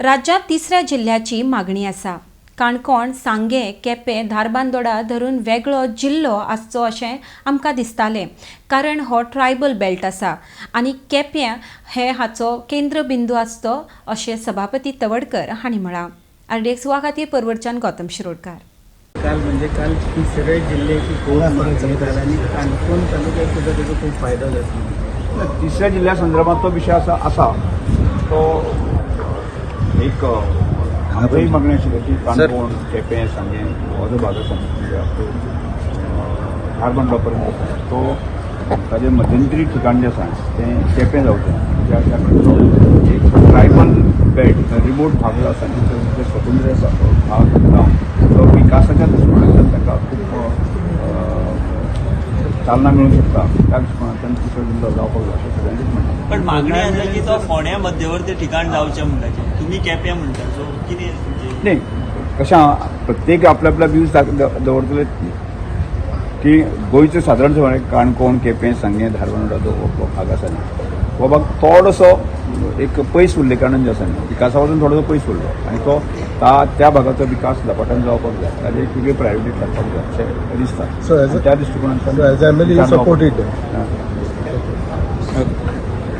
राज्यांत तिसऱ्या जिल्ह्याची मागणी आसा. काणकोण, सांगें, केपें, धारबांदोडा धरून वेगळो जिल्लो आसचो अशें आमकां दिसतालें, कारण हो ट्रायबल बेल्ट आसा आनी केप्यां हे हाचो केंद्रबिंदू आसचो अशें सभापती तवडकर हांणी म्हळां. आरडीएक्स गोवा खातीर परवरच्यान गौतम शिरोडकार. काल म्हणजे काल तिसऱ्या जिल्ह्याची खूप मागणी झाली आणि काणकोण तालुक्यात सुद्धा त्याचा खूप फायदा जातलो. तिसऱ्या जिल्ह्या संदर्भात तो विशय आसा आसा तो एक आमचोय मागणी आशिल्ली की काणकोण, केपें, सांगें हो जो भाग आसा, म्हणजे अप टू धारबांदोडा पर्यंत आसा तो, ताजें मध्यंतरी ठिकाण जें आसा तें केपें जावचें. त्या कारणान एक ट्रायबल बेल्ट, रिमोट भाग जो आसा न्ही, तो स्वतंत्र आसा भाग जावन तो विकासाच्या दृश्टिकोनांतल्यान ताका खूब चालना मेळूंक शकता. त्या दृश्टिकोनांतल्यान तिसरो जिल्लो जावपाक जाय अशें सगळ्यांचेच म्हणणें. पण मागणी आसा की तो फोंड्या मध्यवर्ती ठिकाण जावचें म्हणटाचें, तुमी केप्यां म्हणटा, सो कितें तुमचें? नाही, कशें आहा, प्रत्येक आपल्या आपल्या व्यूज दवरतले की गोंयचो सादारण काणकोण, केपें, सांगें, धारबांदोडा जो हो भाग आसा न्ही, हो भाग थोडोसो एक पयस उरले कारणान जे आसा न्ही, विकासा पासून थोडोसो पयस उरलो आनी तो त्या भागाचो विकास झपाट्यान जावपाक जाय, ताजेर एक वेगळी प्रायोरिटी थारपाक जाय अशें दिसता. So आनी त्या दृश्टिकोनांतल्यान So as MLA you support it? हां.